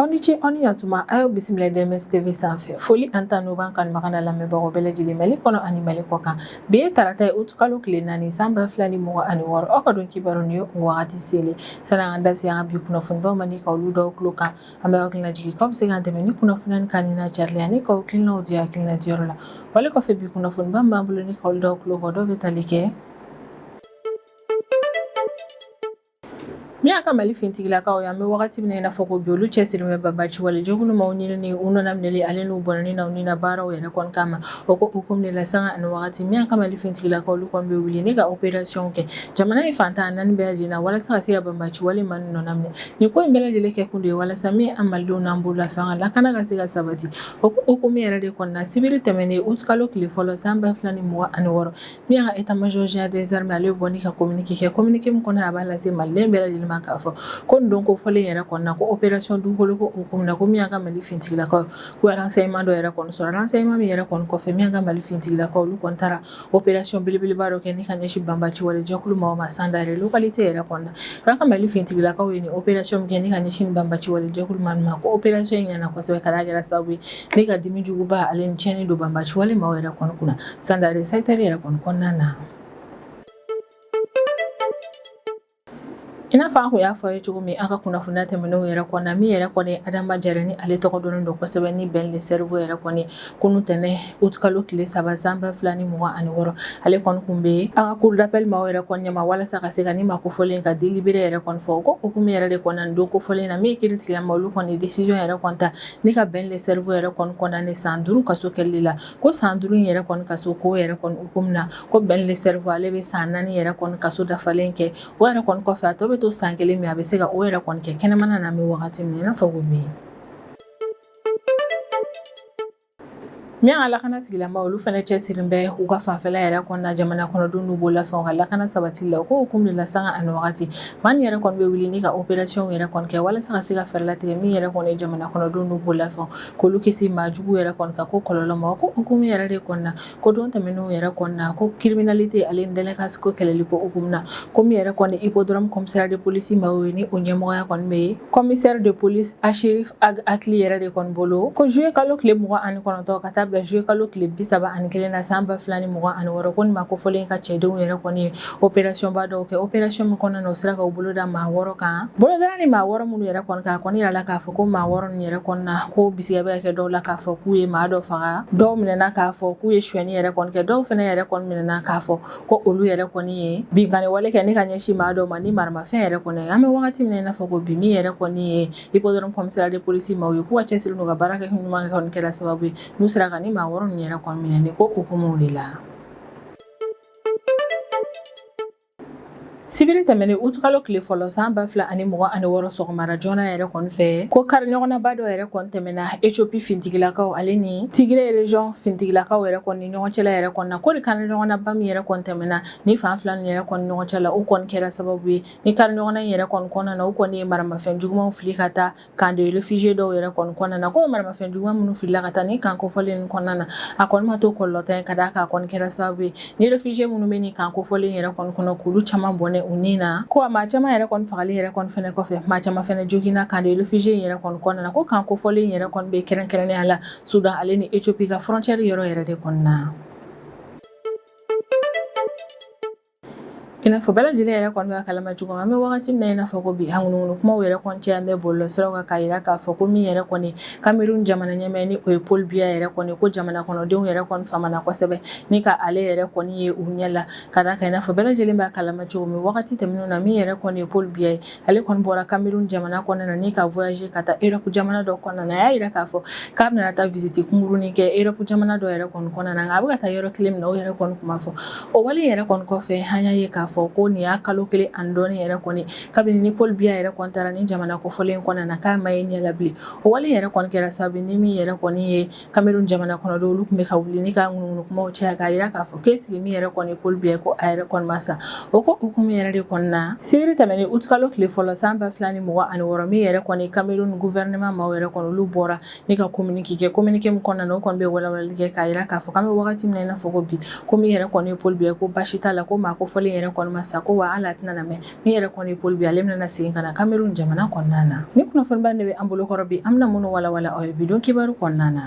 Aw ni ce, aw ni ɲatuma. A y'aw bisimila DMS TV sanfɛ. Foli ani tanu b'an kanubaga n'a lamɛnbagaw bɛɛ lajɛlen, Mali kɔnɔ ani Mali kɔ kan. Bi ye tarata ye, utukalo tile 4, san 2026. Aw ka don kibaru ni o wagati selen. Sani an ka da se an ka bi kunnafonibaw ma ni ka olu d'aw tulo kan, an bɛ aw hakilina jigin k'aw bɛ se k'an dɛmɛ ni kunnafoniya ka ni n'a carili ani k'aw hakilinaw di hakilina diyɔrɔ la. Wale kɔfɛ, bi kunnafoniba min b'an bolo ni ka olu d'aw tulo kan, dɔw bɛ tali kɛ min y'an ka Mali finitigilakaw ye. An bɛ wagati min na i n'a fɔ ko bi, olu cɛsirilen bɛ banbaanci wale jɛkulu maaw ɲinini, u nɔnaminɛli ale n'u bɔnɛni na u ni na baaraw yɛrɛ kɔni kama. O ko hukumu de la, sanga ani wagati, min y'an ka Mali finitigilakaw, olu kɔni bɛ wuli ni ka opération kɛ jamana in fan 14 bɛɛ lajɛlen na walasa ka se ka banbaanci wale maa ninnu nɔnaminɛ. Nin ko in bɛɛ lajɛlen kɛ kun de ye walasa min an Malidenw n'an bololafɛn ka lakana ka se ka sabati. O ko hukumu yɛrɛ de kɔnɔna, sibiri tɛmɛnen, utukalo tile fɔlɔ, san 2026, min y'an ka état major général des armées, ale bɔ ni ka communiqué kɛ. Communiqué min kɔnɔ, a b'a lase Maliden bɛɛ lajɛlen ma k'a fɔ ko nin don kofɔlen yɛrɛ kɔnɔna, ko opération dugukolo ko hukumu na, ko min y'an ka Mali finitigilakaw, ko renseignement dɔ yɛrɛ kɔni sɔrɔ. Renseignement min yɛrɛ kɔni kɔfɛ, min y'an ka Mali finitigilakaw, olu kɔni taara opération belebeleba dɔ kɛ ni ka ɲɛsin banbaanci wale jɛkulu maaw ma Sandare localité yɛrɛ kɔnɔna. K'an ka Mali finitigilakaw ye nin opération min kɛ ni ka ɲɛsin banbaanci wale jɛkulu maa ma, ko opération in ɲɛna kosɛbɛ, ka kɛra sababu ye ni ka dimi juguba ale ni tiɲɛni don banbaanci wale maaw yɛrɛ kɔni kunna Sandare secteur yɛrɛ kɔni kɔnɔna na. I n'a fɔ an kun y'a fɔ a ye cogo min an ka kunnafoniya tɛmɛnenw yɛrɛ kɔnɔna, min yɛrɛ kɔni Adama Jara, ni ale tɔgɔ dɔnnen don kosɛbɛ ni Ben le Cerveau yɛrɛ kɔni, kunu tɛnɛ, utukalo tile 3, san 2026, ale kɔni kun bɛ an ka cour d'appel maaw yɛrɛ kɔni ɲɛma walasa ka se ka ni maa kofɔlen ka délibéré yɛrɛ kɔni fɔ. Ko hukumu yɛrɛ de kɔnɔna, nin don kofɔlen na, min ye kiiri tigilama, olu kɔni décision yɛrɛ kɔni ta ni ka Ben le Cerveau yɛrɛ kɔni condamné san 5 kaso kɛli la. Ko san 5 in yɛrɛ kɔni kaso ko yɛrɛ kɔni hukumu na, ko Ben le Cerveau, ale bɛ san 4 yɛrɛ kɔni kaso dafalen kɛ. O yɛrɛ kɔni kɔfɛ, a tɔ bɛ to san 1 min, a bɛ se ka o yɛrɛ kɔni kɛ kɛnɛmana na. An bɛ wagati min na i n'a fɔ ko bi, min y'an ka lakana tigilama, olu fana cɛsirilen bɛ u ka fanfɛla yɛrɛ kɔnɔna, jamana kɔnɔdenw n'u bololafɛnw ka lakana sabati la. O ko hukumu de la, sanga ani wagati, maa nin yɛrɛ kɔni bɛ wuli ni ka opération yɛrɛ kɔni kɛ walasa ka se ka fɛɛrɛ latigɛ min yɛrɛ kɔni ye jamana kɔnɔdenw n'u bololafɛnw, k'olu kisi maa jugu yɛrɛ kɔni ka ko kɔlɔlɔ ma. O ko hukumu yɛrɛ de kɔnɔna, ko don tɛmɛnenw yɛrɛ kɔnɔna, ko criminalité ale ni délinquance ko kɛlɛli ko hukumu na, ko min yɛrɛ kɔni hippodrome commissariat de police maaw ye, ni o ɲɛmɔgɔya kɔni bɛ yen commissaire de police Achérif Ag Akli yɛrɛ de kɔni bolo, ko juillet kalo tile 29 ka taa bila juillet kalo tile 31 na, san 2026, ko nin maa kofɔlen ka cɛdenw yɛrɛ kɔni ye opération ba dɔw kɛ. Opération min kɔnɔna na, o sera ka u bolo da maa 6 kan. Bolo dara ni maa 6 minnu yɛrɛ kɔni kan, a kɔni yirala k'a fɔ ko maa 6 ninnu yɛrɛ kɔni na, ko bisigiya bɛ ka kɛ dɔw la k'a fɔ k'u ye maa dɔ faga, dɔw minɛna k'a fɔ k'u ye sonyɛni yɛrɛ kɔni kɛ, dɔw fana yɛrɛ kɔni minɛna k'a fɔ ko olu yɛrɛ kɔni ye binkanni wale kɛ ni ka ɲɛsin maa dɔw ma ni maramafɛn yɛrɛ kɔni ye. An bɛ wagati min na i n'a fɔ ko bi, min yɛrɛ kɔni ye hippodrome commissariat de police maaw ye, k'u ka cɛsiri n'u ka baara kɛ ɲuman kɔni kɛra sababu ye n'u sera ka ni maa 6 ninnu yɛrɛ kɔni minɛ nin ko hukumu de la. Sibiri tɛmɛnen, utukalo tile fɔlɔ, san 2026, sɔgɔmada joona yɛrɛ kɔni fɛ, ko kari ɲɔgɔnnaba dɔ yɛrɛ kɔni tɛmɛna Ethiopie fintigilakaw ale ni Tigray région fintigilakaw yɛrɛ kɔni ni ɲɔgɔn cɛla yɛrɛ kɔni na. Ko de kari ɲɔgɔnnaba min yɛrɛ kɔni tɛmɛna ni fan fila nin yɛrɛ kɔni ɲɔgɔn cɛla, o kɔni kɛra sababu ye ni kari ɲɔgɔnna in yɛrɛ kɔni kɔnɔna na, o kɔni ye maramafɛn jugumanw fili ka taa camp de réfugiés dɔw yɛrɛ kɔni kɔnɔna na. Ko maramafɛn juguman minnu filila ka taa ni camp kofɔlen nin kɔnɔna na, a kɔni ma to kɔlɔlɔtan ye, ka d'a kan a kɔni kɛra sababu ye ni réfugiés minnu bɛ nin camp kofɔlen yɛrɛ kɔni kɔnɔ, k'olu caman bɔnɛ u ni na. Ko a maa caman yɛrɛ kɔni fagali yɛrɛ kɔni fɛnɛ kɔfɛ, maa caman fɛnɛ joginna camp de réfugiés yɛrɛ kɔni kɔnɔna na. Ko camp kofɔlen yɛrɛ kɔni bɛ kɛrɛnkɛrɛnnenya la Soudan ale ni Ethiopie ka frontière yɔrɔ yɛrɛ de kɔnɔna. I n'a fɔ bɛɛ lajɛlen yɛrɛ kɔni b'a kalama cogo min, an bɛ wagati min na i n'a fɔ ko bi, a ŋunuŋunu kumaw yɛrɛ kɔni caya bɛ bɔlɔlɔsiraw kan k'a yira k'a fɔ ko min yɛrɛ kɔni Cameroun jamana ɲɛmaa, ni o ye Paul Biya yɛrɛ kɔni, ko jamana kɔnɔdenw yɛrɛ kɔni famana kosɛbɛ ni ka ale yɛrɛ kɔni ye u ɲɛ la, ka d'a kan i n'a fɔ bɛɛ lajɛlen b'a kalama cogo min, wagati tɛmɛnenw na, min yɛrɛ kɔni ye Paul Biya ye, ale kɔni bɔra Cameroun jamana kɔnɔna na ni ka voyager ka taa Europe jamana dɔ kɔnɔna na. A y'a yira k'a fɔ k'a bɛna taa visite kunkurunin kɛ Europe jamana dɔ yɛrɛ kɔni kɔnɔna na, nka a bɛ ka taa yɔrɔ kelen min na, o yɛrɛ kɔni kuma fɔ. O wale yɛrɛ kɔni kɔfɛ, an y'a ye k'a fɔ ko nin y'a kalo 1 ani dɔɔnin yɛrɛ kɔni kabini ni Paul Biya yɛrɛ kɔni taara ni jamana kofɔlen kɔnɔna na, k'a ma ye ɲɛ la bilen. O wale yɛrɛ kɔni kɛra sababu ni min yɛrɛ kɔni ye Cameroun jamana kɔnɔdenw, olu tun bɛ ka wuli ni ka ŋunuŋunu kumaw caya k'a yira k'a fɔ k'e sigi min yɛrɛ kɔni Paul Biya, ko a yɛrɛ kɔni ma sa. O ko hukumu yɛrɛ de kɔnɔna na, sibiri tɛmɛnen, utukalo tile fɔlɔ, san 2026, min yɛrɛ kɔni Cameroun gouvernement maaw yɛrɛ kɔni, olu bɔra ni ka communiqué kɛ. Communiqué min kɔnɔna na, o kɔni bɛ walawalali kɛ k'a yira k'a fɔ k'an bɛ wagati min na i n'a fɔ ko bi, ko min yɛrɛ kɔni ye Paul Biya, ko baasi t'a la, ko maa kofɔlen yɛrɛ kɔni kɔni ma sa, ko wa hali a tɛna na mɛn, min yɛrɛ kɔni Paul Biya, ale bɛna segin ka na Cameroun jamana kɔnɔna na. Ni kunnafoniba de bɛ an bolokɔrɔ bi, an bɛna minnu walawala aw ye bi don kibaru kɔnɔna na.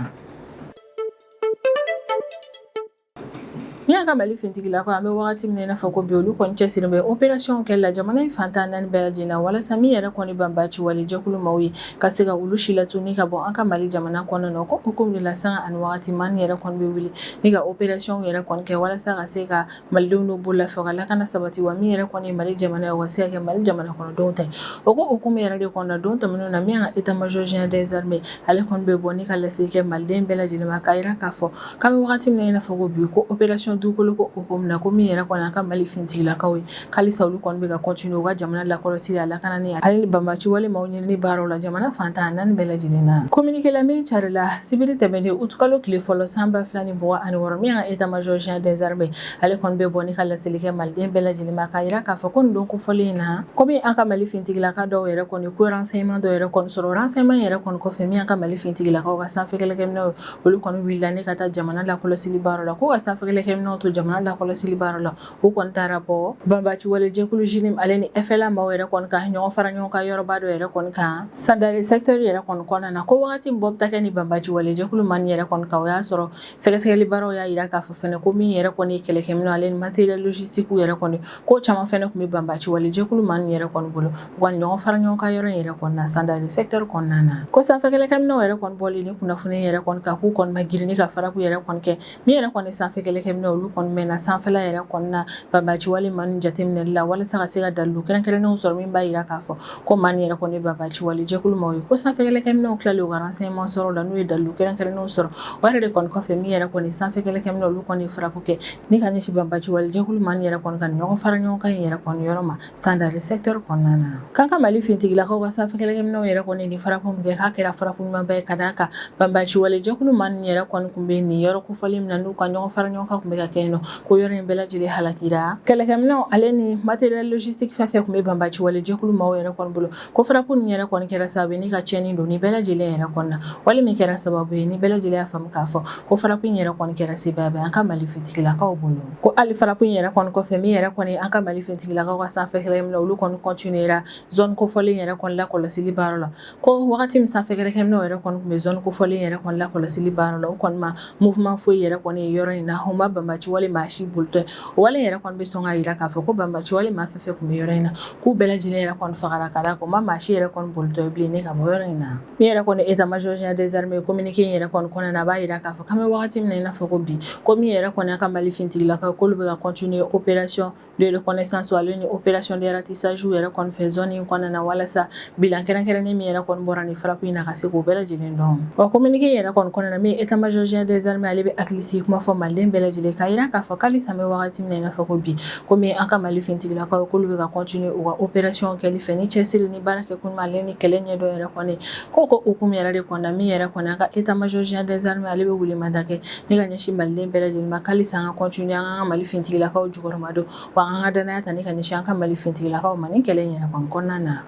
Min y'an ka Mali finitigilakaw, an bɛ wagati min na i n'a fɔ ko bi, olu kɔni cɛsiri bɛ opération kɛli la jamana in fan 14 bɛɛ lajɛlen na, walasa min yɛrɛ kɔni banbaci wale jɛkulu maaw ye, ka se ka olu si latunu ka bɔ an ka Mali jamana kɔnɔna na. Ko hukumu de la, sanga ani wagati, maa yɛrɛ kɔni bɛ wuli ni ka opération yɛrɛ kɔni kɛ, walasa ka se ka malidenw n'u bololafɛnw ka lakana sabati, wa min yɛrɛ kɔni ye Mali jamana ye, o ka se ka kɛ Mali jamana kɔnɔdenw ta ye. O ko hukumu yɛrɛ de kɔnɔna, don tɛmɛnenw na, min y'an ka état major général des armées, ale kɔni bɛ bɔ ni ka laseli kɛ maliden bɛɛ lajɛlen ma, k'a jira k'a fɔ k'an bɛ wagati min na i n'a fɔ ko bi, ko opération dugukolo ko hukumu na, ko min yɛrɛ kɔni an ka Mali finitigilakaw ye, k'alisa olu kɔni bɛ ka continuer u ka jamana lakɔlɔsili, a lakanani, ale ni banbaci wale maaw ɲinini baaraw la jamana fan 14 bɛɛ lajɛlen na. Communiqué la min carila sibiri tɛmɛnen, utukalo tile fɔlɔ san 2026, min y'an ka état major général des armées, ale kɔni bɛ bɔ ni ka laseli kɛ maliden bɛɛ lajɛlen ma, k'a jira k'a fɔ ko nin don kofɔlen in na, komi an ka Mali finitigilaka dɔw yɛrɛ kɔni ko renseignement dɔw yɛrɛ kɔni sɔrɔ, renseignement yɛrɛ kɔni kɔfɛ, min y'an ka Mali finitigilakaw ka sanfɛ kɛlɛkɛminɛw, olu kɔni wulila ni ka taa jamana lakɔlɔsili baara la, ko ka sanfɛ kɛlɛkɛminɛw to jamana lakɔlɔsili baara la, u kɔni taara bɔ banbaci wale jɛkulu JNIM ale ni FLA maaw yɛrɛ kɔni ka ɲɔgɔn fara ɲɔgɔn kan yɔrɔba dɔ yɛrɛ kɔni kan Sandare secteur yɛrɛ kɔni kɔnɔna na. Ko wagati min bɔ bɛ taa kɛ ni banbaci wale jɛkulu maa nin yɛrɛ kɔni kan, o y'a sɔrɔ sɛgɛsɛgɛli baaraw y'a jira k'a fɔ fɛnɛ ko min yɛrɛ kɔni ye kɛlɛkɛminɛw ale ni matériel logistique yɛrɛ kɔni, ko caman fɛnɛ tun bɛ banbaci wale jɛkulu maa nin yɛrɛ kɔni bolo u ka ɲɔgɔn fara ɲɔgɔn kan yɔrɔ in yɛrɛ kɔni na Sandare secteur kɔnɔna na. Ko sanfɛ kɛlɛkɛminɛw yɛrɛ kɔni bɔlen ni kunnafoni yɛrɛ kɔni kan, k'u kɔni ma girin ni ka frappe yɛrɛ kɔni kɛ. Min yɛrɛ kɔni sanfɛ kɛlɛkɛminɛw, olu kɔni mɛnna sanfɛla yɛrɛ kɔni na banbaci wale maa nin jateminɛli la, walasa ka se ka dalilu kɛrɛnkɛrɛnnenw sɔrɔ min b'a jira k'a fɔ ko maa nin yɛrɛ kɔni banbaci wale jɛkulu maaw ye. Ko sanfɛ kɛlɛkɛminɛw tilalen u ka renseignement sɔrɔ la, n'u ye dalilu kɛrɛnkɛrɛnnenw sɔrɔ, o yɛrɛ de kɔni kɔfɛ, min yɛrɛ kɔni sanfɛ kɛlɛkɛminɛw, olu kɔni frappe kɛ ni ka ɲɛsin banbaci wale jɛkulu maa nin yɛrɛ kɔni ka ɲɔgɔn fara ɲɔgɔn kan yɛrɛ kɔni yɔrɔ ma Sandare secteur kɔnɔna na. K'an ka Mali finitigilakaw ka sanfɛ kɛlɛkɛminɛw yɛrɛ kɔni ni frappe min kɛ, k'a kɛra frappe ɲumanba ye, ka d'a kan banbaci wale jɛkulu maa nin yɛrɛ kɔni tun bɛ nin yɔrɔ kofɔlen min na, n'u ka ɲɔgɔn fara ɲɔgɔn kan tun bɛ ka kɛ yen nɔ, ko yɔrɔ in bɛɛ lajɛlen halakira. Kɛlɛkɛminɛw ale ni matériel logistique fɛn fɛn tun bɛ banbaci wale jɛkulu maaw yɛrɛ kɔni bolo, ko frappe nin yɛrɛ kɔni kɛra sababu ye ni ka tiɲɛni don ni bɛɛ lajɛlen yɛrɛ kɔni na, wale min kɛra sababu ye ni bɛɛ lajɛlen y'a faamu k'a fɔ ko frappe in yɛrɛ kɔni kɛra sebaaya ye an ka Mali finitigilakaw bolo. Ko hali frappe in yɛrɛ kɔni kɔfɛ, min yɛrɛ kɔni an ka Mali finitigilakaw ka sanfɛ kɛlɛkɛminɛw, olu kɔni continuera zone kofɔlen yɛrɛ kɔni lakɔlɔsili baara la. Ko wagati min sanfɛ kɛlɛkɛminɛw yɛrɛ kɔni tun bɛ zone kofɔlen yɛrɛ kɔni lakɔlɔsili baara la, u kɔni ma mouvement foyi yɛrɛ kɔni ye yɔrɔ in na, u ma banbaci wale maa si bolitɔ ye. O wale yɛrɛ kɔni bɛ sɔn k'a jira k'a fɔ ko banbaci wale maa fɛn fɛn tun bɛ yɔrɔ in na, k'u bɛɛ lajɛlen yɛrɛ kɔni fagara, ka d'a kan u ma maa si yɛrɛ kɔni bolitɔ ye bilen ne ka bɔ yɔrɔ in na. Min yɛrɛ kɔni état major général des armées, communiqué in yɛrɛ kɔni kɔnɔna na, a b'a jira k'a fɔ k'an bɛ wagati min na i n'a fɔ ko bi, ko min yɛrɛ kɔni ka Mali finitigilakaw, k'olu bɛ ka continuer opération de reconnaissance ale ni opération de ratissage yɛrɛ kɔni fɛ zone in kɔnɔna na, walasa bilan kɛrɛnkɛrɛnnen min yɛrɛ kɔni bɔra ni frappe in na, ka se k'o bɛɛ lajɛlen dɔn. Wa communiqué yɛrɛ kɔni kɔnɔna na, min état major général des armées, ale bɛ hakilisigi kuma fɔ maliden bɛɛ lajɛlen, k'a jira k'a fɔ k'alisa an bɛ wagati min na i n'a fɔ ko bi, komi an ka Mali finitigilakaw, k'olu bɛ ka continuer u ka opération kɛli fɛ ni cɛsiri ni baara kɛ kun ale ni kɛlɛ ɲɛdɔn yɛrɛ kɔni. Ko hukumu yɛrɛ de kɔnɔna, min yɛrɛ kɔni an ka état major général des armées, ale bɛ welemada kɛ ni ka ɲɛsin maliden bɛɛ lajɛlen ma, k'alisa an ka continuer an ka Mali finitigilakaw jukɔrɔma don, wa an ka danaya ta ni ka ɲɛsin an ka Mali finitigilakaw ma ni kɛlɛ in yɛrɛ kɔni kɔnɔna na.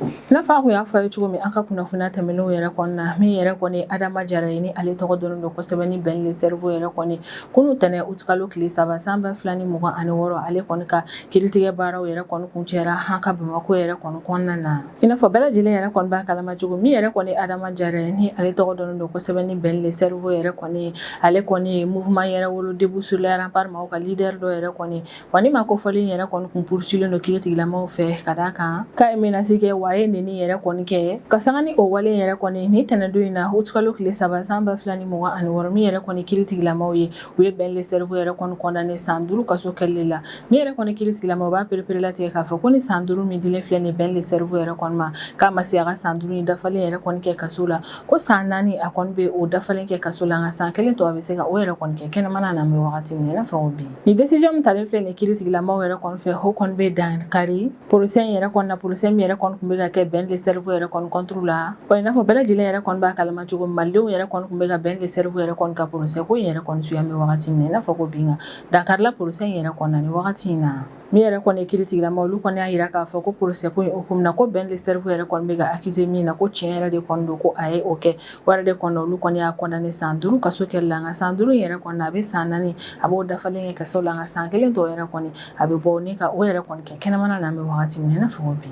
I n'a fɔ a kun y'a fɔ a ye cogo min an ka kunnafoniya tɛmɛnenw yɛrɛ kɔnɔna na, min yɛrɛ kɔni Adama Jara ye, ni ale tɔgɔ dɔnnen don kosɛbɛ ni Ben le Cerveau yɛrɛ kɔni, kunu tɛnɛ utukalo tile 3 san 2026, ale kɔni ka kiiritigɛ baaraw yɛrɛ kɔni kuncɛra an ka Bamakɔ yɛrɛ kɔni kɔnɔna na. I n'a fɔ bɛɛ lajɛlen yɛrɛ kɔni b'a kalama cogo min, yɛrɛ kɔni Adama Jara ye, ni ale tɔgɔ dɔnnen don kosɛbɛ ni Ben le Cerveau yɛrɛ kɔni ye, ale kɔni ye mouvement Yɛrɛwolo debout sur les remparts maaw ka leader dɔ yɛrɛ kɔni. Wa ni maa kofɔlen yɛrɛ kɔni kun poursuivilen don kiiritigilamaw fɛ, ka d'a kan k'a ye menace kɛ, wa a ye neni yɛrɛ kɔni kɛ. Ka sanga ni o wale yɛrɛ kɔni, ni tɛnɛdon in na, utukalo tile 3 san 2026, min yɛrɛ kɔni kiiritigilamaw ye, u ye Ben le Cerveau yɛrɛ kɔni condamné san 5 kaso kɛli la. Min yɛrɛ kɔni kiiritigilamaw b'a pereperelatigɛ k'a fɔ ko ni san 5 min dilen filɛ nin Ben le Cerveau yɛrɛ kɔni ma, k'a ma se a ka san 5 in dafalen yɛrɛ kɔni kɛ kaso la, ko san 4 a kɔni bɛ o dafalen kɛ kaso la, nka san 1 tɔ a bɛ se ka o yɛrɛ kɔni kɛ kɛnɛmana na. An bɛ wagati min na i n'a fɔ bi, ni décision min talen filɛ nin kiiritigilamaw yɛrɛ kɔni fɛ, o kɔni bɛ dan kari procès in yɛrɛ kɔni na, procès min yɛrɛ kɔni tun bɛ ka kɛ Ben le Cerveau yɛrɛ kɔni contre la. Wa i n'a fɔ bɛɛ lajɛlen yɛrɛ kɔni b'a kalama cogo min, malidenw yɛrɛ kɔni tun bɛ ka Ben le Cerveau yɛrɛ kɔni ka procès ko in yɛrɛ kɔni suit an bɛ wagati min na, i n'a fɔ ko bi, nka dankarila procès in yɛrɛ kɔni na nin wagati in na. Min yɛrɛ kɔni ye kiritigilama, olu kɔni y'a jira k'a fɔ ko procès ko in hukumu na, ko Ben le Cerveau yɛrɛ kɔni bɛ ka accuser min na, ko tiɲɛ yɛrɛ de kɔni don, ko a ye o kɛ. O yɛrɛ de kɔni, olu kɔni y'a condamné san 5 kaso kɛli la. Nka san 5 in yɛrɛ kɔni na, a bɛ san 4, a b'o dafalen kɛ kaso la, nka san 1 tɔ yɛrɛ kɔni, a bɛ bɔ ni ka o yɛrɛ kɔni kɛ kɛnɛmana na an bɛ wagati min na, i n'a fɔ ko bi.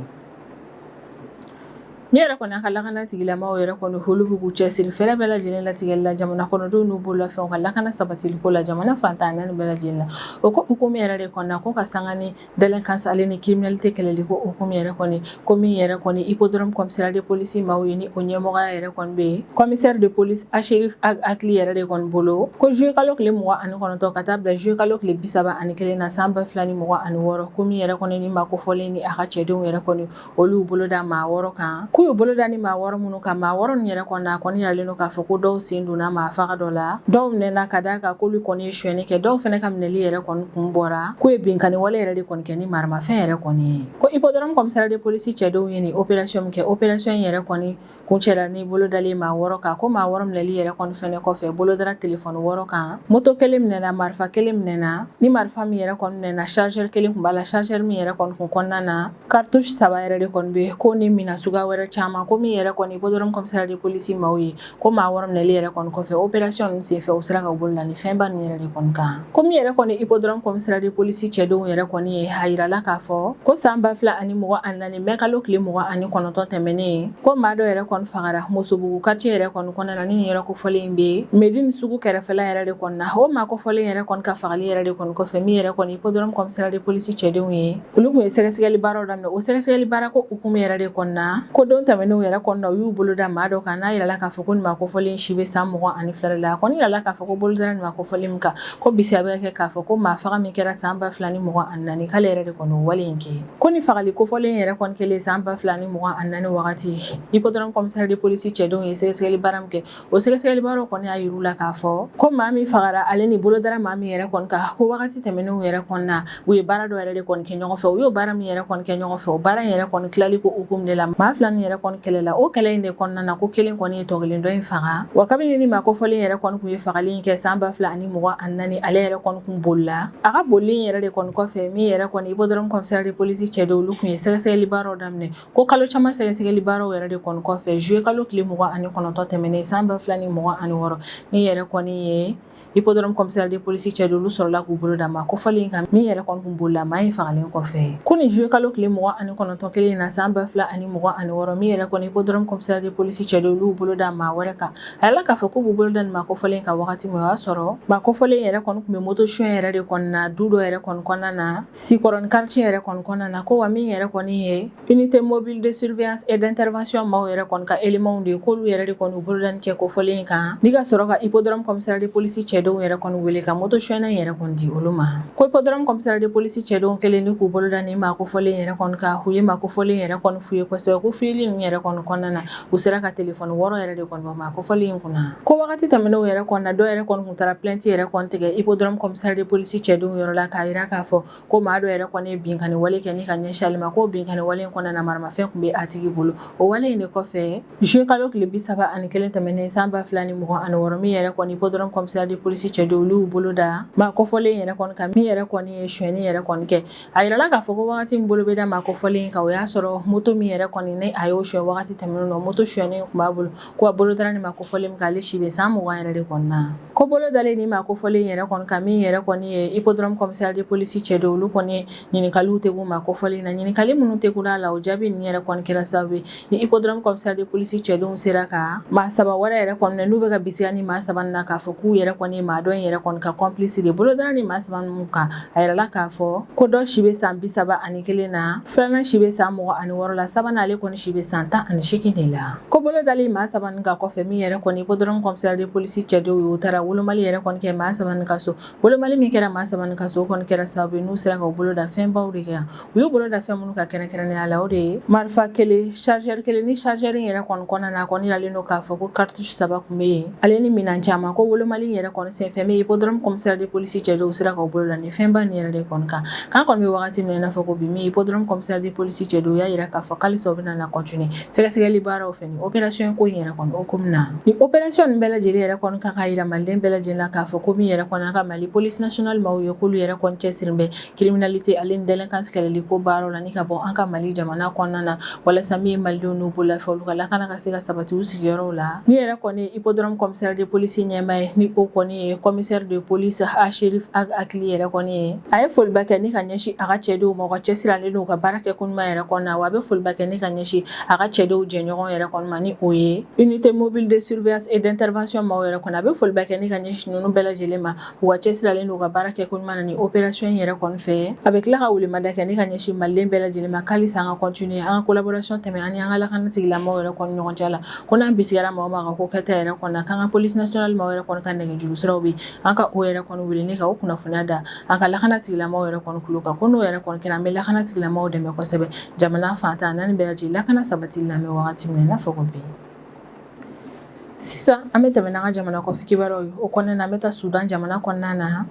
Min yɛrɛ kɔni a ka lakana tigilamaw yɛrɛ kɔni, olu bɛ k'u cɛsiri fɛɛrɛ bɛɛ lajɛlen latigɛli la jamana kɔnɔdenw n'u bololafɛnw ka lakana sabatiliko la jamana fan 14 bɛɛ lajɛlen la. O ko hukumu yɛrɛ de kɔnɔna, ko ka sanga ni délinquance ale ni criminalité kɛlɛli ko hukumu yɛrɛ kɔni, ko min yɛrɛ kɔni hippodrome commissariat de police maaw ye, ni o ɲɛmɔgɔya yɛrɛ kɔni bɛ yen commissaire de police Acherif Akili yɛrɛ de kɔni bolo, ko juillet kalo tile 29 ka taa bila juillet kalo tile 31 na san 2026, ko min yɛrɛ kɔni ni maa kofɔlen ni a ka cɛdenw yɛrɛ kɔni, olu bolo da maa 6 kan. K'u y'u bolo da ni maa 6 minnu kan, maa 6 ninnu yɛrɛ kɔni, a kɔni yiralen don k'a fɔ ko dɔw sen donna maa faga dɔ la, dɔw minɛna ka d'a kan k'olu kɔni ye sonyɛni kɛ, dɔw fana ka minɛli yɛrɛ kɔni kun bɔra k'u ye binkanni wale yɛrɛ de kɔni kɛ ni maramafɛn yɛrɛ kɔni ye. Ko hippodrome commissariat de police cɛdenw ye nin opération min kɛ, opération in yɛrɛ kɔni kuncɛra ni bolo dalen maa 6 kan. Ko maa 6 minɛli yɛrɛ kɔni fɛnɛ kɔfɛ, bolo dara telefɔni 6 kan, moto 1 minɛna, marifa 1 minɛna. Ni marifa min yɛrɛ kɔni minɛna, chargeur 1 kun b'a la, chargeur min yɛrɛ kɔni kun kɔnɔna na, cartouche 3 yɛrɛ de kɔni bɛ, ko ni minɛn suguya wɛrɛ caman. Ko min yɛrɛ kɔni hippodrome commissariat de police maaw ye, ko maa 6 minɛli yɛrɛ kɔni kɔfɛ, opération ninnu senfɛ, u sera ka bolo la ni fɛnba ninnu yɛrɛ de kɔni kan. Ko min yɛrɛ kɔni hippodrome commissariat de police cɛdenw yɛrɛ kɔni ye, a yirala k'a fɔ ko san 2024 mai kalo tile 29 tɛmɛnen, ko maa dɔ yɛrɛ kɔni fagara Mosobugu quartier yɛrɛ kɔni kɔnɔna na, ni nin yɔrɔ kofɔlen bɛ Medine sugu kɛrɛfɛla yɛrɛ de kɔni na. O maa kofɔlen yɛrɛ kɔni ka fagali yɛrɛ de kɔni kɔfɛ, min yɛrɛ kɔni hippodrome commissariat de police cɛdenw ye, olu tun ye sɛgɛsɛgɛli baaraw daminɛ. O sɛgɛsɛgɛli baara ko hukumu yɛrɛ de kɔnɔna, ko don tɛmɛnenw yɛrɛ kɔnɔna, u y'u bolo da maa dɔ kan, n'a yirala k'a fɔ ko nin maa kofɔlen si bɛ san 22 la. A kɔni yirala k'a fɔ ko bolo dara nin maa kofɔlen min kan, ko bisiya bɛ kɛ k'a fɔ ko maa faga min kɛra san 2024, k'ale yɛrɛ de kɔni o wale in kɛ. Ko ni fagali kofɔlen yɛrɛ kɔni kɛlen san 2024 wagati, hippodrome commissariat de police cɛdenw ye sɛgɛsɛgɛli baara min kɛ, o sɛgɛsɛgɛli baaraw kɔni y'a yir'u la k'a fɔ ko maa min fagara, ale ni bolo dara maa min yɛrɛ kɔni kan, ko wagati tɛmɛnenw yɛrɛ kɔnɔna, u ye baara dɔ yɛrɛ de kɔni kɛ ɲɔgɔn fɛ. U y'o baara min yɛrɛ kɔni kɛ ɲɔgɔn fɛ, o baara in yɛrɛ kɔni tilali ko hukumu de la, maa 2 nin yɛrɛ kɔni kɛlɛla. O kɛlɛ in de kɔnɔna na, ko kelen kɔni ye tɔ kelen dɔ in faga. Wa kabini ni maa kofɔlen yɛrɛ kɔni kun ye fagali in kɛ san 2024, ale yɛrɛ kɔni kun bolila. A ka bolili in yɛrɛ de kɔni kɔfɛ, min yɛrɛ kɔni hippodrome commissariat de police cɛdenw, olu kun ye sɛgɛsɛgɛli baaraw daminɛ. Ko kalo caman sɛgɛsɛgɛli baaraw yɛrɛ de kɔni kɔfɛ, juillet kalo tile 29 tɛmɛnen san 2026, min yɛrɛ kɔni ye hippodrome commissariat de police cɛdenw, olu sɔrɔla k'u bolo da maa kofɔlen kan, min yɛrɛ kɔni kun bolila maa in fagalen kɔfɛ. Ko ni juillet kalo tile 29 kelen in na san 2026, min yɛrɛ kɔni hippodrome commissariat de police cɛdenw, olu bolo da maa wɛrɛ kan. A yirala k'a fɔ k'u b'u bolo da nin maa kofɔlen kan wagati min, o y'a sɔrɔ maa kofɔlen yɛrɛ kɔni tun bɛ moto suɲɛ yɛrɛ de kɔni na du dɔ yɛrɛ kɔni kɔnɔna na, Sikɔrɔni quartier yɛrɛ kɔni kɔnɔna na. Ko wa min yɛrɛ kɔni ye unité mobile de surveillance et d'intervention maaw yɛrɛ kɔni ka éléments de ye, k'olu yɛrɛ de kɔni u bolo da ni cɛ kofɔlen in kan, ni ka sɔrɔ ka hippodrome commissariat de police cɛdenw yɛrɛ kɔni wele ka moto suɲɛna in yɛrɛ kɔni di olu ma. Ko hippodrome commissariat de police cɛdenw kɛlen ni k'u bolo da ni maa kofɔlen yɛrɛ kɔni kan, u ye maa kofɔlen yɛrɛ kɔni fouillé kosɛbɛ. Ko fouilléli ninnu yɛrɛ kɔni kɔnɔna na, u sera ka telefɔni 6 yɛrɛ de kɔni bɔ maa kofɔlen in kunna. Ko wagati tɛmɛnenw yɛrɛ kɔni na, dɔw yɛrɛ kɔni kun taara plainte yɛrɛ kɔni tigɛ hippodrome commissariat de police cɛdenw yɔrɔ la, k'a yira k'a fɔ ko maa dɔ yɛrɛ kɔni ye binkanni wale kɛ ni ka ɲɛsin ale ma. Ko binkanni wale in kɔnɔna na, maramafɛn tun bɛ a tigi bolo. O wale in de kɔfɛ, juillet kalo tile 31 tɛmɛnen san 2026, min yɛrɛ kɔni hippodrome commissariat de police cɛdenw, olu y'u bolo da maa kofɔlen yɛrɛ kɔni kan, min yɛrɛ kɔni ye sonyɛni yɛrɛ kɔni kɛ. A yirala k'a fɔ ko wagati min bolo bɛ da maa kofɔlen in kan, o y'a sɔrɔ moto min yɛrɛ kɔni ni a y'o suɲɛ wagati tɛmɛnen na, moto sonyɛnen tun b'a bolo. Ko a bolo dara ni maa kofɔlen min kan, ale si bɛ san 20 yɛrɛ de kɔni na. Ko bolo dalen ni maa kofɔlen yɛrɛ kɔni kan, min yɛrɛ kɔni ye hippodrome commissariat de police cɛdenw, olu kɔni ye ɲininkaliw tɛ k'u maa kofɔlen na. Ɲininkali minnu tɛ k'u la, o jaabi ninnu yɛrɛ kɔni kɛra sababu ye ni hippodrome commissariat de police cɛdenw sera ka maa 3 wɛrɛ yɛrɛ kɔni n'u bɛ ka bisigiya ni maa 3 na k'a fɔ k'u yɛrɛ kɔni ye maa dɔ in yɛrɛ kɔni ka complice de. Bolo dara ni maa 3 ninnu kan, a yirala k'a fɔ ko dɔ si bɛ san 31 na, filanan si bɛ san 26 la, sabanan ale kɔni si bɛ san 18 de la. Ko bolo dalen maa 3 nin kan kɔfɛ, min yɛrɛ kɔni hippodrome commissariat de police cɛdenw ye, u taara wolomali yɛrɛ kɔni kɛ maa 3 nin ka so. Wolomali min kɛra maa 3 nin ka so, o kɔni kɛra sababu ye n'u sera ka u bolo da fɛnbaw de kan. U y'u bolo da fɛn minnu kan kɛrɛnkɛrɛnnenya la, o de ye marifa 1, chargeur 1. Ni chargeur in yɛrɛ kɔni kɔnɔna na, a kɔni yiralen don k'a fɔ ko cartouche 3 tun bɛ yen, ale ni minɛn caman. Ko wolomali yɛrɛ kɔni kɔni senfɛ, min hippodrome commissaire de police cɛdenw sera k'u bolo la nin fɛnba nin yɛrɛ de kɔni kan. K'an kɔni bɛ wagati min na i n'a fɔ ko bi, min hippodrome commissaire de police cɛdenw y'a jira k'a fɔ k'alisa u bɛna na continuer sɛgɛsɛgɛli baaraw fɛ ni opération ko in yɛrɛ kɔni hukumu na. Ni opération nin bɛɛ lajɛlen yɛrɛ kɔni kan k'a jira maliden bɛɛ lajɛlen na k'a fɔ ko min yɛrɛ kɔni an ka Mali police nationale maaw ye, k'olu yɛrɛ kɔni cɛsirilen bɛ criminalité ale ni délinquance kɛlɛli ko baaraw la ni ka bɔ an ka Mali jamana kɔnɔna na, walasa min ye malidenw n'u bololafɛn, olu ka lakana ka se ka sabati u sigiyɔrɔw la. Min yɛrɛ kɔni ye hippodrome commissaire de police ɲɛmaa ye, ni o kɔni ye commissaire de police Cherif Ag Akili yɛrɛ kɔni ye, a ye foliba kɛ ni ka ɲɛsin a ka cɛdenw ma, u ka cɛsiri ale n'u ka baara kɛ ko ɲuman yɛrɛ kɔnɔna na. Wa a bɛ foliba kɛ ni ka ɲɛsin a ka cɛdenw jɛɲɔgɔn yɛrɛ kɔni ma, ni o ye unité mobile de surveillance et d'intervention maaw yɛrɛ kɔni. A bɛ foliba kɛ ni ka ɲɛsin ninnu bɛɛ lajɛlen ma, u ka cɛsiri ale n'u ka baara kɛ ko ɲuman na ni opération in yɛrɛ kɔni fɛ. A bɛ tila ka welemada kɛ ni ka ɲɛsin maliden bɛɛ lajɛlen ma k'alisa an ka continuer an ka collaboration tɛmɛ ani an ka lakana tigilamɔgɔw yɛrɛ kɔni ɲɔgɔn cɛ la, ko n'an bisigara maa o maa ka ko kɛta yɛrɛ kɔni na, k'an ka police nationale maaw yɛrɛ kɔni ka nɛgɛjuru siraw bɛ, an ka o yɛrɛ kɔni wele ni ka o kunnafoniya da an ka lakana tigilamɔgɔw yɛrɛ kɔni tulo kan, ko n'o yɛrɛ kɔni kɛra, an bɛ lakana tigilamɔgɔw dɛmɛ kosɛbɛ jamana fan tan naani bɛɛ lajɛlen lakana sabatili la. An bɛ wagati min na i n'a fɔ ko bi. Sisan an bɛ tɛmɛ n'an ka jamana kɔfɛ kibaruyaw ye. O kɔnɔna na, an bɛ taa Sudan jamana kɔnɔna na.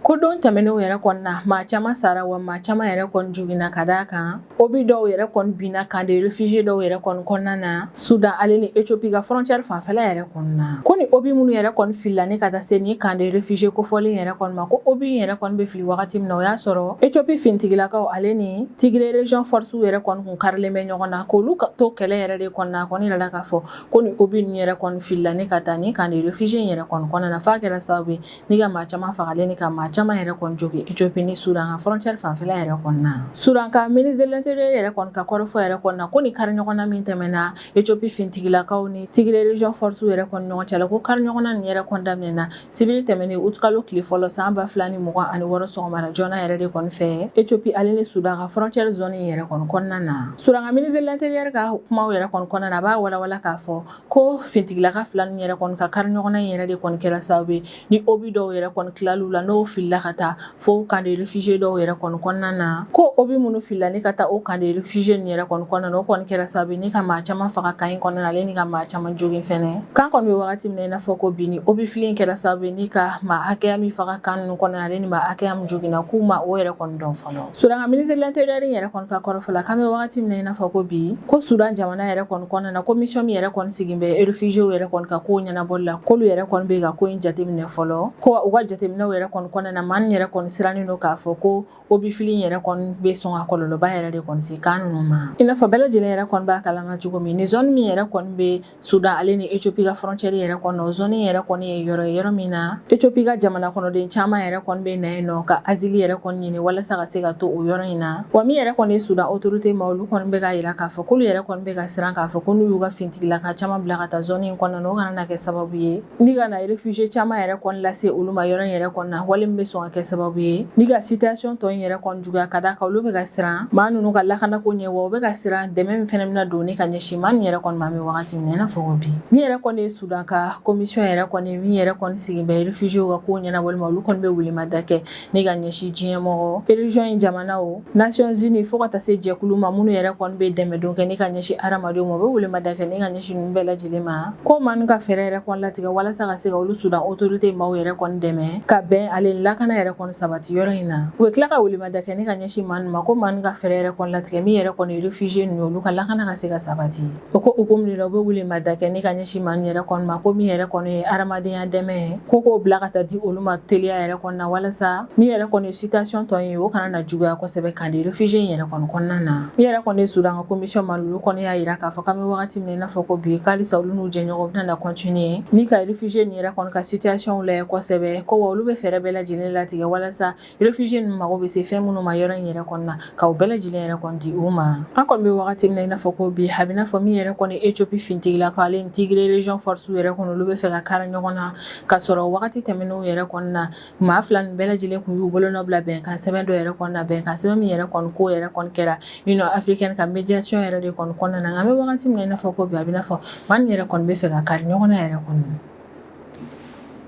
Ko don tɛmɛnenw yɛrɛ kɔni na, maa caman sara wa maa caman yɛrɛ kɔni joginna, ka d'a kan obus dɔw yɛrɛ kɔni binna camp de réfugiés dɔw yɛrɛ kɔni kɔnɔna na Sudan ale ni Ethiopie ka frontière fanfɛla yɛrɛ kɔni na. Ko ni obus minnu yɛrɛ kɔni filila ni ka taa se ni camp de réfugiés kofɔlen yɛrɛ kɔni ma, ko obus yɛrɛ kɔni bɛ fili wagati min na, o y'a sɔrɔ Ethiopie finitigilakaw ale ni Tigray Region Force yɛrɛ kɔni kun karilen bɛ ɲɔgɔn na, k'olu to kɛlɛ yɛrɛ de kɔnɔna. A kɔni yirala k'a fɔ ko ni obus ninnu yɛrɛ kɔni filila ni ka taa ni camp de réfugiés yɛrɛ kɔni kɔnɔna na, f'a kɛra sababu ye ni ka maa caman fagalen ni ka maa caman yɛrɛ kɔni jogin Ethiopie ni Sudan ka frontière fanfɛla yɛrɛ kɔni na. Sudan ka ministre de l'Intérieur yɛrɛ kɔni ka kɔrɔfɔ yɛrɛ kɔni na, ko ni kari ɲɔgɔnna min tɛmɛna Ethiopie finitigilakaw ni Tigray Region Force yɛrɛ kɔni ɲɔgɔn cɛ la, ko kari ɲɔgɔnna nin yɛrɛ kɔni daminɛna sibiri tɛmɛnen utikalo tile fɔlɔ san 2026 sɔgɔmada joona yɛrɛ de kɔni fɛ Ethiopie ale ni Sudan ka frontière zone yɛrɛ kɔni kɔnɔna na. Sudan ka ministre de l'Intérieur ka kumaw yɛrɛ kɔni kɔnɔna na, a b'a walawala k'a fɔ ko finitigilaka fila ninnu yɛrɛ kɔni ka kari ɲɔgɔnna in yɛrɛ de kɔni kɛra sababu ye ni obus dɔw yɛrɛ kɔni tilal'u la, n'o filila ka taa fo camp de réfugiés dɔw yɛrɛ kɔni kɔnɔna na. Ko obus minnu filila ni ka taa o camp de réfugiés ninnu yɛrɛ kɔni kɔnɔna na, o kɔni kɛra sababu ye ni ka maa caman faga camp in kɔnɔna na, ale ni ka maa caman jogin fɛnɛ. K'an kɔni bɛ wagati min na i n'a fɔ ko bi, ni obus fili in kɛra sababu ye ni ka maa hakɛya min faga camp ninnu kɔnɔna na, ale ni maa hakɛya min joginna, k'u ma o yɛrɛ kɔni dɔn fɔlɔ. Sudan ka ministre de l'Intérieur yɛrɛ kɔni ka kɔrɔfɔ la, k'an bɛ wagati min na i n'a fɔ ko bi, ko Sudan jamana yɛrɛ kɔni kɔnɔna na, ko mission min yɛrɛ kɔni sigin bɛ réfugiés yɛrɛ kɔni ka kow ɲɛnabɔli la, k'olu yɛrɛ kɔni bɛ ka ko in jateminɛ fɔlɔ. Ko u ka jateminɛw yɛrɛ kɔni kɔnɔna na, maa yɛrɛ kɔni sirannen don k'a fɔ ko obus fili yɛrɛ kɔni bɛ sɔn ka kɔlɔlɔba yɛrɛ de kɔni se camp ninnu ma. I n'a fɔ bɛɛ lajɛlen yɛrɛ kɔni b'a kalama cogo min, ni zone min yɛrɛ kɔni bɛ Sudan ale ni Ethiopie ka frontière yɛrɛ kɔnɔ, o zone yɛrɛ kɔni ye yɔrɔ ye, yɔrɔ min na Ethiopie ka jamana kɔnɔden caman yɛrɛ kɔni bɛ na yen nɔ ka asile yɛrɛ kɔni ɲini walasa ka se ka to o yɔrɔ in na. Wa min yɛrɛ kɔni ye Sudan autorité ma, olu kɔni bɛ k'a yira k'a fɔ k'olu yɛrɛ kɔni bɛ ka siran k'a fɔ ko n'u y'u ka finitigilaka caman bila ka taa zone in kɔnɔna na, o kana na kɛ sababu ye ni ka na réfugié caman yɛrɛ kɔni lase olu ma yɔrɔ in yɛrɛ kɔni na, wale min bɛ sɔn ka kɛ sababu ye ni ka situation tɔ in yɛrɛ kɔni juguya, ka d'a kan olu bɛ ka siran maa ninnu ka lakanako ɲɛ, wa u bɛ ka siran dɛmɛ min fɛnɛ bɛna don ni ka ɲɛsin maa ninnu yɛrɛ kɔni ma. An bɛ wagati min na i n'a fɔ ko bi, min yɛrɛ kɔni ye Sudan ka commission yɛrɛ kɔni, min yɛrɛ kɔni sigi bɛ réfugiés ka kow ɲɛnabɔli ma, olu kɔni bɛ welemada kɛ ni ka ɲɛsin diɲɛ mɔgɔ, région in jamanaw, Nations Unies, fo ka taa se jɛkulu ma minnu yɛrɛ kɔni bɛ dɛmɛdon kɛ ni ka ɲɛsin hadamadenw ma. U bɛ welemada kɛ ni ka ɲɛsin ninnu bɛɛ lajɛlen ma, ko maa ninnu ka fɛɛrɛ yɛrɛ kɔni latigɛ walasa ka se ka olu Sudan autorité maaw yɛrɛ kɔni dɛmɛ ka bɛn ale ni lakana yɛrɛ kɔni sabati yɔrɔ in na. U bɛ tila ka welemada kɛ ni ka ɲɛsin maa ninnu ma, ko maa ninnu ka fɛɛrɛ yɛrɛ kɔni latigɛ min yɛrɛ kɔni réfugié ninnu, olu ka lakana ka se ka sabati. O ko hukumu de la, u bɛ welemada kɛ ni ka ɲɛsin maa ninnu yɛrɛ kɔni ma, ko min yɛrɛ kɔni ye hadamadenya dɛmɛ ye, ko k'o bila ka taa di olu ma teliya yɛrɛ kɔni na, walasa min yɛrɛ kɔni ye situation tɔ ye, o kana na juguya kosɛbɛ camp de réfugiés in yɛrɛ kɔni kɔnɔna na. Min yɛrɛ kɔni ye Sudan ka commission ma, olu kɔni y'a yira k'a fɔ k'an bɛ wagati min na i n'a fɔ ko bi, k'halisa olu n'u jɛɲɔgɔnw bɛna na continuer ni ka réfugiés nin yɛrɛ kɔni ka situation lajɛ kosɛbɛ, ko wa olu bɛ fɛɛrɛ bɛɛ lajɛlen latigɛ walasa réfugiés ninnu mago bɛ se fɛn minnu ma yɔrɔ in yɛrɛ kɔni na, ka u bɛɛ lajɛlen yɛrɛ kɔni di u ma. An kɔni bɛ wagati min na i n'a fɔ ko bi, a bɛ n'a fɔ min yɛrɛ kɔni Ethiopie finitigilakaw ale ni Tigray Region Force yɛrɛ kɔni, olu bɛ fɛ ka kari ɲɔgɔn na, ka sɔrɔ wagati tɛmɛnenw yɛrɛ kɔni na, maa fila nin bɛɛ lajɛlen kun y'u bolonɔ bila bɛnkan sɛbɛn dɔ yɛrɛ kɔni na, bɛnkan sɛbɛn min yɛrɛ kɔni ko yɛrɛ kɔni kɛra Union africaine ka médiation yɛrɛ de kɔni kɔnɔna na. Nka an bɛ wagati min na i n'a fɔ ko bi, a bɛ n'a fɔ maa nin yɛrɛ kɔni bɛ fɛ ka kari ɲɔgɔn na yɛrɛ kɔni.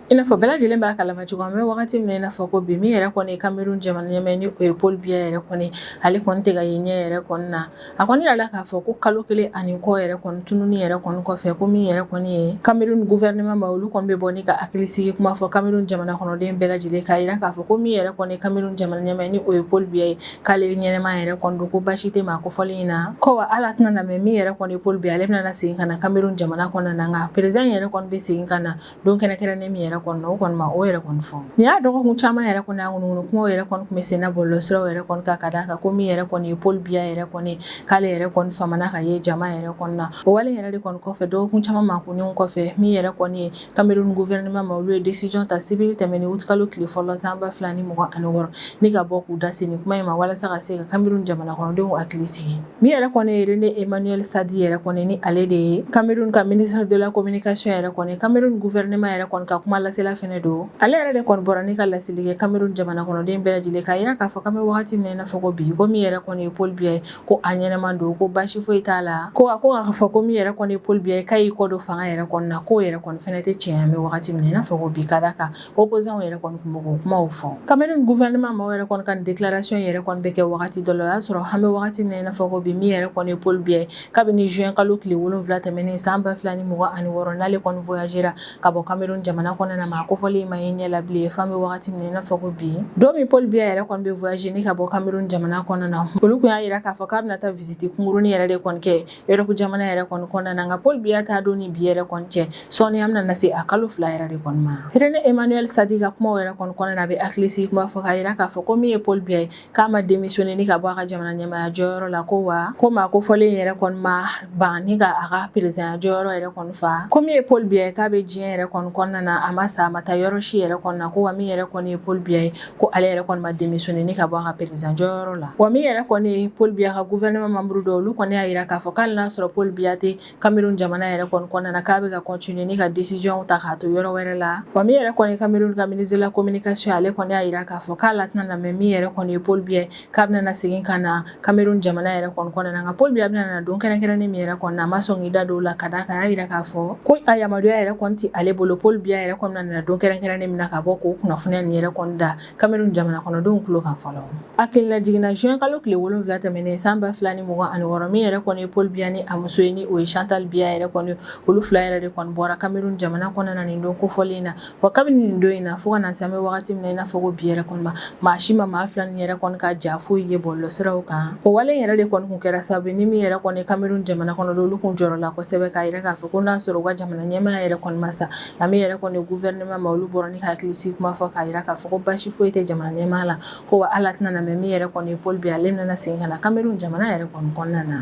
I n'a fɔ bɛɛ lajɛlen b'a kalama cogo min, an bɛ wagati min na i n'a fɔ ko bi, min yɛrɛ kɔni ye Cameroun jamana ɲɛmaa ni o ye Paul Biya yɛrɛ kɔni, ale kɔni tɛ ka ye ɲɛ yɛrɛ kɔni na. A kɔni yirala k'a fɔ ko kalo kelen ani kɔ yɛrɛ kɔni tununi yɛrɛ kɔni kɔfɛ, ko min yɛrɛ kɔni ye Cameroun gouvernement ma, olu kɔni bɛ bɔ ni ka hakilisigi kuma fɔ Cameroun jamana kɔnɔden bɛɛ lajɛlen, k'a yira k'a fɔ ko min yɛrɛ kɔni ye Cameroun jamana ɲɛmaa ni o ye Paul Biya ye, k'ale ɲɛnɛma yɛrɛ kɔni don, ko baasi tɛ maa kofɔlen in na, ko wa ala tɛna na mɛn, min yɛrɛ kɔni ye Paul Biya, ale bɛna segin ka na Cameroun jamana kɔnɔna na. Nka président yɛrɛ kɔni bɛ segin ka na don kɛrɛnkɛrɛnnen min yɛrɛ kɔni na, o kɔni ma o yɛrɛ kɔni fɔ. Nin y'a dɔgɔkun caman yɛrɛ kɔni, a ŋunuŋunu kumaw yɛrɛ kɔni tun bɛ senna bɔlɔlɔsiraw yɛrɛ kɔni kan, ka d'a kan ko min yɛrɛ kɔni ye Paul Biya yɛrɛ kɔni, k'ale yɛrɛ kɔni famana ka ye jama yɛrɛ kɔni na. O wale yɛrɛ de kɔni kɔfɛ, dɔgɔkun caman makunniw kɔfɛ, min yɛrɛ kɔni ye Cameroun gouvernement ma, olu ye décision ta sibiri tɛmɛnen utikalo tile fɔlɔ san 2026, ni ka bɔ k'u da se nin kuma in ma walasa ka se ka Cameroun jamana kɔnɔdenw hakili sigi. Min yɛrɛ kɔni ye René Emmanuel Sadi yɛrɛ kɔni, ni ale de ye Cameroun ka ministre de la communication yɛrɛ kɔni, Cameroun gouvernement yɛrɛ kɔni ka kuma lasela fɛnɛ don, ale yɛrɛ de kɔni bɔra ni ka laseli kɛ Cameroun jamana kɔnɔden bɛɛ lajɛlen, k'a yira k'a fɔ k'an bɛ wagati min na i n'a fɔ ko bi, ko min yɛrɛ kɔni ye Paul Biya ye, ko a ɲɛnɛma don, ko baasi foyi t'a la, ko a ko k'a fɔ ko min yɛrɛ kɔni ye Paul Biya ye, k'a y'i kɔ don fanga yɛrɛ kɔni na, k'o yɛrɛ kɔni fɛnɛ tɛ tiɲɛ an bɛ wagati min na i n'a fɔ ko bi, ka d'a kan opposants yɛrɛ kɔni tun bɛ k'o kumaw fɔ. Cameroun gouvernement maaw yɛrɛ kɔni ka nin déclaration yɛrɛ kɔni bɛ kɛ wagati dɔ la, o y'a sɔrɔ an bɛ wagati min na i n'a fɔ ko bi, min yɛrɛ kɔni ye Paul Biya ye, kabini juin kalo tile 7 tɛmɛnen san 2026, n'ale kɔni voyagera ka bɔ Cameroun jamana kɔnɔna na, maa kofɔlen ma ye ɲɛ la bilen f'an bɛ wagati min na i n'a fɔ ko bi. Don min Paul Biya yɛrɛ kɔni bɛ voyager ni ka bɔ Cameroun jamana kɔnɔna na, olu tun y'a yira k'a fɔ k'a bɛna taa visite kunkurunin yɛrɛ de kɔni kɛ Europe jamana yɛrɛ kɔni kɔnɔna na. Nka Paul Biya t'a don ni bi yɛrɛ kɔni cɛ, sɔɔni an bɛna se a kalo 2 yɛrɛ de kɔni ma. René Emmanuel Sadi ka kumaw yɛrɛ kɔni kɔnɔna na, a bɛ hakilisigi kuma fɔ k'a yira k'a fɔ ko min ye Paul Biya ye, k'a ma démissionné ni ka bɔ a ka jamana ɲɛmaaya jɔyɔrɔ la, ko wa ko maa kofɔlen yɛrɛ kɔni ma ban ni ka a ka président jɔyɔrɔ yɛrɛ kɔni fa, ko min ye Paul Biya ye, k'a bɛ diɲɛ yɛrɛ kɔni kɔnɔna na, a ma sa, a ma taa yɔrɔ si yɛrɛ kɔni na, ko wa min yɛrɛ kɔni ye Paul Biya ye, ko ale yɛrɛ kɔni ma démissionné ni ka bɔ a ka président jɔyɔrɔ la. Wa min yɛrɛ kɔni ye Paul Biya ka gouvernement membre dɔ, olu kɔni y'a yira k'a fɔ k'ale n'a sɔrɔ Paul Biya tɛ Cameroun jamana yɛrɛ kɔni kɔnɔna na, k'a bɛ ka continuer ni ka décision ta k'a to yɔrɔ wɛrɛ la. Wa min yɛrɛ kɔni ye Cameroun ka ministre de la communication, ale kɔni y'a yira k'a fɔ k'ale tɛna na mɛn, min yɛrɛ kɔni ye Paul Biya ye, k'a bɛna segin ka na Cameroun jamana yɛrɛ kɔni kɔnɔna na. Nka Paul Biya bɛna na don kɛrɛnkɛrɛnnen min yɛrɛ kɔni na, a ma sɔn k'i da don o la, ka d'a kan a y'a yira k'a fɔ ko a yamaruya yɛrɛ kɔni tɛ ale bolo Paul Biya yɛrɛ kɔni bɛna na don kɛrɛnkɛrɛnnen min na ka bɔ k'o kunnafoniya nin yɛrɛ kɔni da Cameroun jamana kɔnɔdenw tulo kan fɔlɔ. Hakilila jiginna juin kalo tile 7 tɛmɛnen san 2026, min yɛrɛ kɔni ye Paul Biya ni a muso ye, ni o ye Chantal Biya yɛrɛ kɔni, olu fila yɛrɛ de kɔni bɔra Cameroun jamana kɔnɔna na nin don kofɔlen na. Wa kabini nin don in na fo ka na se an bɛ wagati min na i n'a fɔ ko bi yɛrɛ kɔni ma, maa si ma maa fila nin yɛrɛ kɔni ka ja foyi ye bɔlɔlɔsiraw kan. O wale yɛrɛ de kɔni kun kɛra sababu ni min yɛrɛ kɔni Cameroun jamana kɔnɔ, olu kun jɔrɔla kosɛbɛ, k'a yira k'a fɔ ko n'a sɔrɔ u ka jamana ɲɛmaa yɛrɛ kɔni ma sa. Nka min yɛrɛ kɔni gouvernement ma, olu bɔra ni ka hakilisigi kuma fɔ k'a yira k'a fɔ ko baasi foyi tɛ jamana ɲɛmaa la, ko wa ala tɛna na mɛn, min yɛrɛ kɔni ye Paul Biya, ale bɛna segin ka na Cameroun jamana yɛrɛ kɔni kɔnɔna na.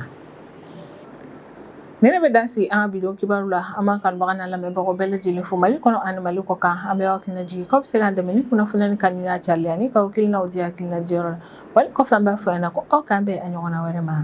Nin de bɛ dan sigi an ka bi don kibaru la. An b'an kanubaga n'a lamɛnbagaw bɛɛ lajɛlen fo Mali kɔnɔ ani Mali kɔ kan. An bɛ aw hakilina jigin k'aw bɛ se k'an dɛmɛ ni kunnafoniya ni kanu n'a carilen ani k'aw hakilinaw di hakilina diyɔrɔ la. Wali kɔfɛ, an b'a fɔ aw ɲɛna ko aw k'an bɛn a ɲɔgɔnna wɛrɛ ma.